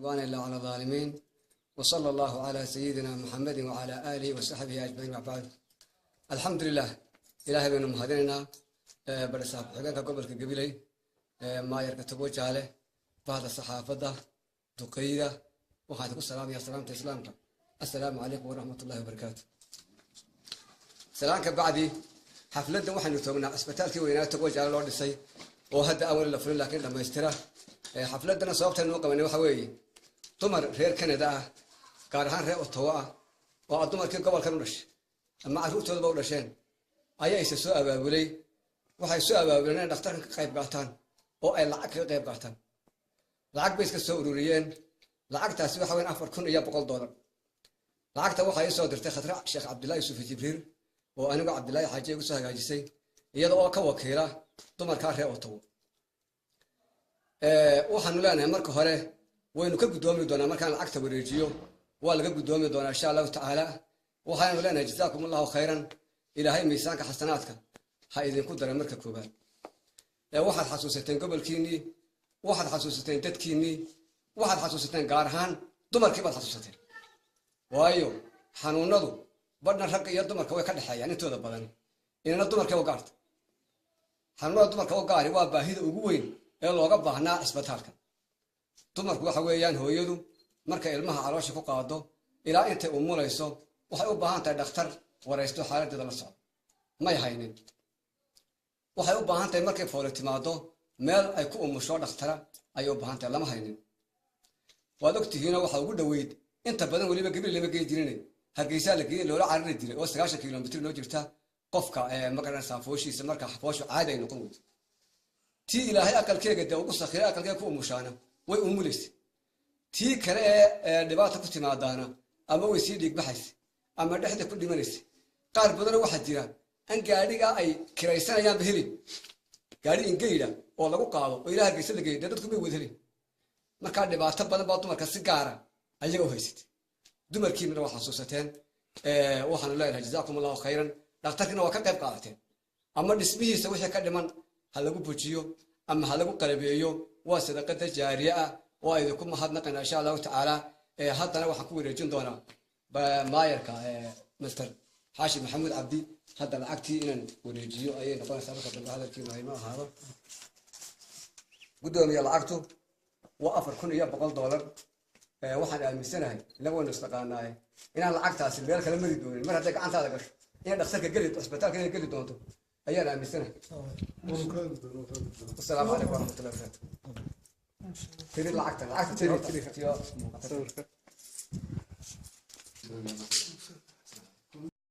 عدوان إلا على الظالمين، وصلى الله على سيدنا محمد وعلى آله وصحبه أجمعين، وبعد. الحمد لله، Ilaahay baynu mahadinaynaa. Barasaab xigeenka gobolka Gabiley, maayarka Togwajaale, bahda saxaafadda, duqeyda, waxaan idinku salaamayaa salaamta Islaamka: assalaamu calaykum waraxmat ullahi wabarakaatu. Salaan ka bacdi, xafladdan waxaynu toognaa cisbitaalkii weynaa Togwajaale loo dhisay oo hadda aan weli la fulin laakiin dhammaystira. Xafladdana sababtaynu u qabanay waxa weeye dumar reer Canada ah, gaar ahaan reer Ottawa ah, oo ah dumarkii gobolkan u dhashay ama carruurtoodaba u dhasheen, ayaa isa soo abaabulay. Waxay soo abaabuleen inay dhakhtarkan ka qayb qaataan oo ay lacag kaga qayb qaataan. Lacag bay iska soo ururiyeen. Lacagtaasi waxa weyn $4,100. Lacagta waxaa ii soo dirtay Khatra Sheekh Cabdillahi Yuusuf Jibriil oo anigu Cabdillahi Xaaji igu soo hagaajisay, iyada oo ka wakiila dumarkaa reer Ottawa. Waxaanu leenahay, marka hore waynu ka guddoomi doonaa markaan lacagta wareejiyo, waa laga guddoomi doonaa insha Allahu tacaala. Waxaanu leenahay jazaakum Allahu khayran, Ilaahay miisaanka xasanaadka ha idinku dara. Marka koobaad, waxaad xasuusateen gobolkiinnii, waxaad xasuusateen dadkiinnii, waxaad xasuusateen gaar ahaan dumarkii baad xasuusateen, waayo xanuunadu badhna ragga iyo dumarka way ka dhexeeyaan intooda badan, inana dumarkay u gaarta. Xanuunada dumarka u gaari waa baahida ugu weyn ee looga baahnaa cisbitaalka. Dumarku waxa weeyaan hooyadu markay ilmaha caloosha ku qaado ilaa intay umulayso waxay u baahan tahay dhakhtar waraysto, xaaladeeda la socdo. May haynin. Waxay u baahan tahay markay fooli timaado meel ay ku umusho dhakhtara ayay u baahan tahay, lama haynin. Waad ogtihiinoo waxaa ugu dhoweyd inta badan weliba Gabil lama geyn jirin, Hargeysaa la geeyey, loola carari jiray oo 90 kilomitir noo jirta. Qofka magaranaysaa fooshiisa marka fooshu caadi ay noqon weydo, tii Ilaahay aqalkeega dee ugu sakhiray aqalkeega ku umushaana way umulaysa, tii kale ee dhibaata ku timaadaana ama way sii dhiigbaxaysa ama dhexda ku dhimanaysa. Qaar badanoo waxaa jira an gaadhigaa ay kiraysanayaanba helin, gaadhi ingeyda oo lagu qaado oo ilaa Hargeysa la geeyo dee dadku may wada helin. Markaa dhibaato badan baa dumarka si gaara ayaga u haysatay. Dumarkiinana waa xasuusateen. Waxaanu leenahay jazaakum Allahu khayran. Dhakhtarkiina waa ka qayb qaadateen, ama dhismihiisa wixii ka dhiman ha lagu bujiyo ama ha lagu qalabeeyo, waa sadaqada jaariye ah oo idinku mahadnaqayna insha Allahu tacaala. Haddana waxaan ku wareejin doonaa maayarka, Master Xaashi Maxamuud Cabdi. Hadda lacagtii inaan wareejiyo ayay noqonaysaa. Marka dambe hadalkiinu hayno ahaado. Guddoomiye, lacagtu waa $4,100. Waxaan aaminsanahay, inaga waynu isnaqaanaaye, inaan lacagtaasi meel kale mari doonin. Mar hadday gacantaada gasho, inay dhakhtarka geli, cisbitaalka inay geli doonto ayaan aaminsanahay. Asalaamu calaykum waraxmatullahi wabarakaatu. Tiri lacagta, lacagta tiri, tiri.